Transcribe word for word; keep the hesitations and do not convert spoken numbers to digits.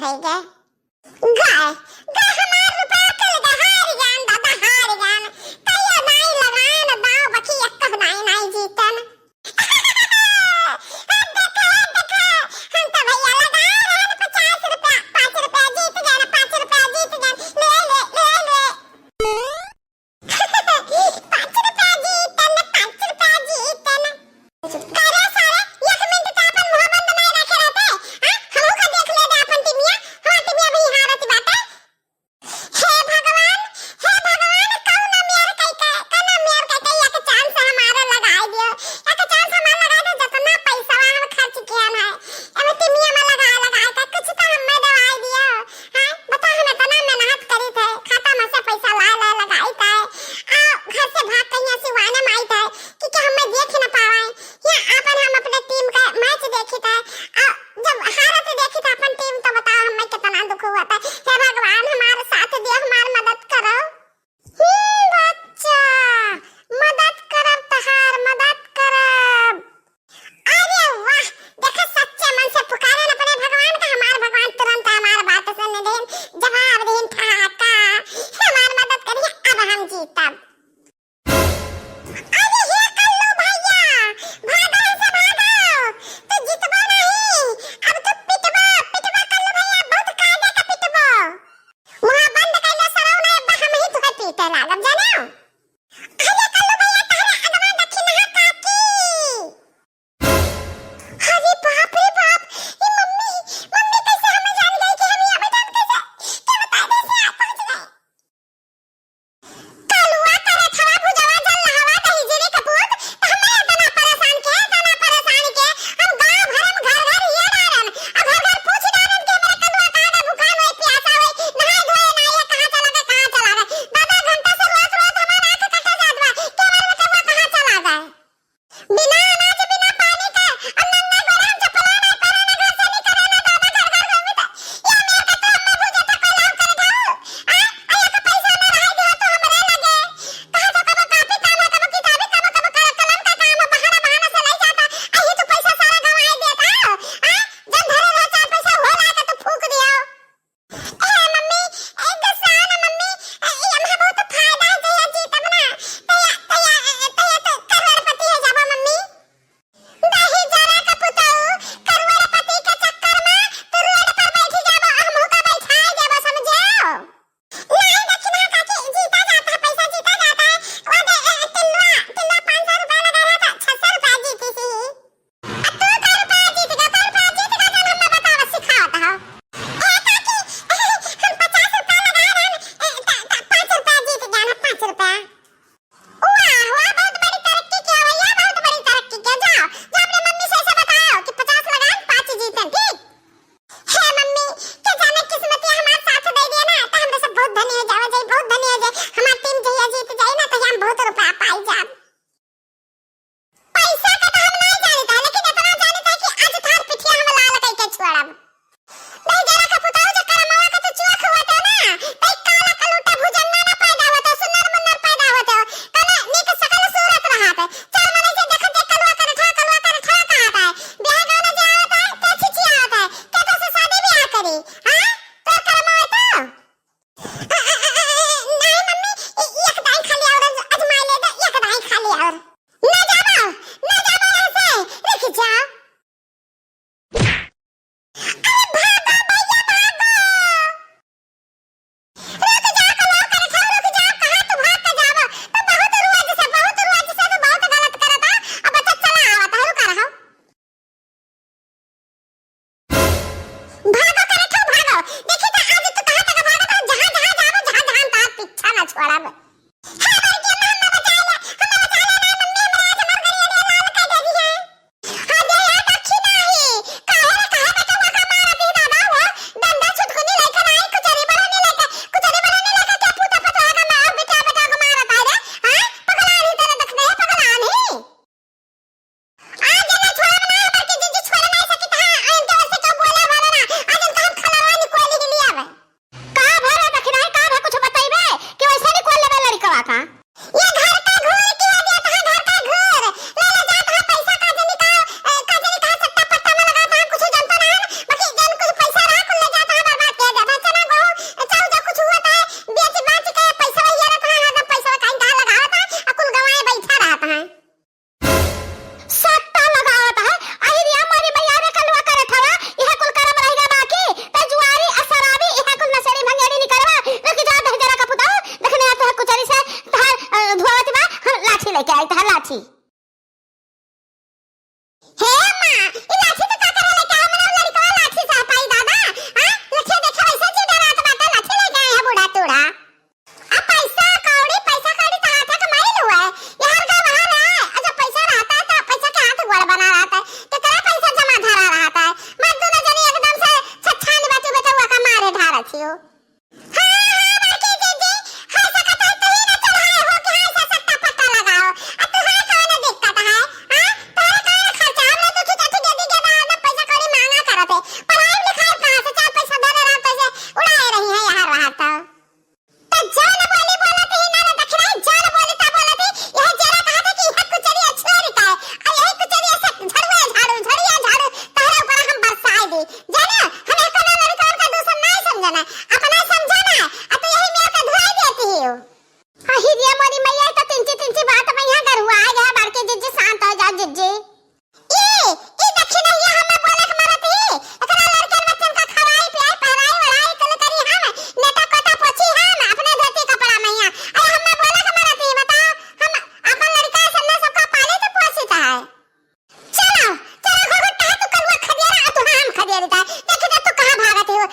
भई गए। गए, गए हमार रुपया, चल गए, हार जान दादा, हार जान। कहियो नाई लगान दाव, बकी एक नाई, नाई जीतन। अब देखा, अब देखा, हम तो भैया लगाए रहन पचास रुपया, पाँच रुपया जीत गए, पाँच रुपया जीत गए, ले, ले, ले, ले। पाँच रुपया जीतन, पाँच रुपया जीतन। अरे सारे, एक मिनट तो अपन मुंह बंद नहीं रखे रहते, हाँ? हमहू का देख ले दे अपन टीमिया, हमार टीमिया भी हारत बाटे। हे भगवान, हे भगवान, कौन मेर कई के, कौन मेर कई के एक चांस हमारा लगाई दियो, एक चांस हमारा लगाई दो, जितना पैसा हम खर्च किया ना, अब टीमिया में लगा, लगा के कुछ तो हमें दवाई दियो। हाँ, बताओ, हम इतना मेहनत करी थे, खाता में से पैसा ला, ला, लगाई थे, आ घर से भाग के यहाँ सिवाने में आई थे, कि, कि हमें देख ना पावे। यहाँ अपन हम अपने टीम का मैच देखी थे, आ जब हारत देखी थे अपन टीम, तो बताओ, हमें कितना दुख हुआ था। हे भगवान, हमारे साथ दियो, हमार मदद करो। हम्म, बच्चा, मदद करब तहार, मदद करब। अरे वाह, देखा, सच्चे मन से पुकारे न अपने भगवान का, हमार भगवान तुरंत हमार बात सुन देन, जवाब देन, ठाका, हमार मदद करिए, अब हम जीतब। अरे हे कल्लू भैया, भागो यहाँ से भागो, तू जीतबो नहीं, अब तू पिटबो, पिटबो कल्लू भैया, बहुत कायदे का पिटबो। मुंह बंद कर लो सरऊ, नहीं बा हम ही तुहे पीटे लागब, जानो? अरे कल्लू भैया, तहरे अगवा दक्षिणहा काकी। अरे बाप रे बाप, ये मम्मी, मम्मी कैसे हमें जान गई कि हम यहाँ बैठा कैसे? क्या बता दे से आप पहुँच गए? कलुआ करे थवा भुजवा जल नहावा दही जीरी कपूत, तो हमें इतना परेशान के, इतना परेशान के, हम गाँव भर में घर घर ये डारन, और घर घर पूछ डारन कि हमारा कलुआ कहाँ गए, भूखा होए, प्यासा होए, नहाए धोए ना, ये कहाँ चला गए, कहाँ चला गए? दादा घंटा से रोत रोत हमारा आँख कटे जात बा, के हमारा कलुआ कहाँ चला गए? बिना अनाज, बिना पानी के, और नंगा गोर हम चप्पल ना पहने, ना घर से निकले, ना दादा घर घर घूमे, तो ये मेर के तो हमें बुझे तो कोई लाभ कर दो। आ, आ, एक पैसा ना रहे दियो तो हमरे लगे। कहा तो कबो कापी काम है, कबो किताबी, कबो, कबो कल-, कलम का काम है, बहाना, बहाना से लई जाता। आ, ये तो पैसा सारा गंवाए देता। आ, जब धरे रहे चार पैसा होला के तो फूक दियो। ए मम्मी, ए, गुस्सा ना मम्मी, ए, ई हमका बहुत फायदा है, जहिया जीतब ना, तहिया, तहिया, तहिया तो करोड़पति हो जाबो मम्मी। दही जरा का पुताऊ, करोड़पति के चक्कर में तू रोड पर बैठी जाबो, हमहू का बैठाए जाबो, समझो? नहीं, देखी ना काकी, जीता जाता है, पैसा जीता जाता है। वो दे, ए, टिल्लुआ, टिल्लुआ पाँच सौ रुपया लगा रहा था, छह सौ रुपया जीती थी। आ तू का रुपया जीत गया, का रुपया जीत गया, जौन हमें बतावा, सिखावत हो। ए काकी, हम पचास रुपया लगा रहे हैं, ए, त, त, पाँच रुपया जीत गया ना, पाँच रुपया। वाह, वाह, बहुत बड़ी तरक्की किया भैया, बहुत बड़ी तरक्की किया। जाओ, जाओ अपने मम्मी से ऐसे बताओ कि पचास लगाए, पाँच जीते, ठीक? हे मम्मी, के जाने किस्मतिया हमार साथ दे दिया ना, तो हम तो सब बहुत धनी हो जावा जाई, बहुत धनी हो जाई। हमार टीम जहिया जीत जाई ना, तो हम बहुत रुपया पाई जाब। पैसा का तो हम नहीं जानता, लेकिन इतना जानता है कि आज तोहार पिठिया हम लाल कई के छोड़ब। नहीं जरा का पुताऊ जो करमवा का तो चुआ खुआता ना, तई काला कलूटा भुजंगा ना पैदा होता, सुन्नर मुन्नर पैदा होता, कने नीक सकल सूरत रहत। चार मने से देखत एक कलुआ करे ठा, कलुआ करे ठा कहत है। ब्याह गाना जे आवत है, ते छिछियावत है, के तो से शादी ब्याह करी, हाँ? तोर करमवा तो? अ, अ, अ, अ, अ, नहीं मम्मी, ए-, एक दाई खाली और अज-, अजमाई ले दे, एक दाई खाली और। ना जाबो, ना जाबो यहाँ से, रुक जा। अरे भागो भैया, भागो। रुक जा, कलुआ करे ठा, रुक जा, कहाँ तू भाग के जाबो? तो बहुत रुआ जैसे, बहुत रुआ जैसे, तो बहुत गलत करत है। अब बच्चा चला आवत है, रुका रहो। भागो करे ठो भागो। देखी तो आज तो कहाँ तक भागो तो जहाँ जहाँ जाबो, जहाँ जहाँ तार पीछा ना छोड़ब। हे बड़की अम्मा, हमें बचा ले, हमें बचा ले ना मम्मी, हमरा आज हमार गरीब लाल कर दे दी है। हाँ दे यार, अच्छी ना ही। काहे रे, काहे बेटा हुआ का मारा दी दादा हुआ? डंडा छुटकुनी लेके ना आई, कुचरी बड़ा नहीं लेके, कुचरी बड़ा नहीं लेके क्या पूता पतवा का मार बेटा, बेटा को मारा था रे? हाँ? पगला नहीं तेरे देख नहीं, पगला नहीं। आज ना छोड़ब ना, बड़की जीजी छोड़ नहीं सकित है। आ इनके ओर से क्यों बोला वाला ना? आज हम पढ़ाई लिखाई कहाँ से, चार पैसा धरे रहा, पैसे उड़ाए रही है यहाँ रहा तो। तो जौन बोली बोलत ही ना, ना दखिना, जौन बोली ता बोलत ही, यह जेरा कहा था कि यह कुचरी अच्छी लड़का है, और यही कुचरी ऐसे झड़ुआ झाड़ू, झड़िया झाड़ू, तहरा ऊपर हम बरसाए दी। जाना, हम एक ना लड़का उनका दूसर नहीं समझना, अपना समझना, और तू यही मेरे का धुलाई देती ही हो। अही रे मोरी मैया, तो तिंची तिंची बात में यहाँ गरुआ आ गया, बड़के जिज्जी शांत हो जाओ जिज्जी। ई, ई दखिनहिया हमें बोले के मरत ही, एकरा लड़कन बच्चन का खवाई पियाई, पहराई ओढ़ाई कुल करी हम, नेटा कोटा पोछी हम, अपने धोती कपड़ा में हिया। अरे हमें बोले के मरत ही, बताओ, हम अपन लड़का सामने सबका पाले तो पोसी ता है। चलो, चलो, घुघुट कहा तू कलुआ खदियारा, आ तू हम खदियारी ता। देखी तो तू कहाँ भागत ही हो।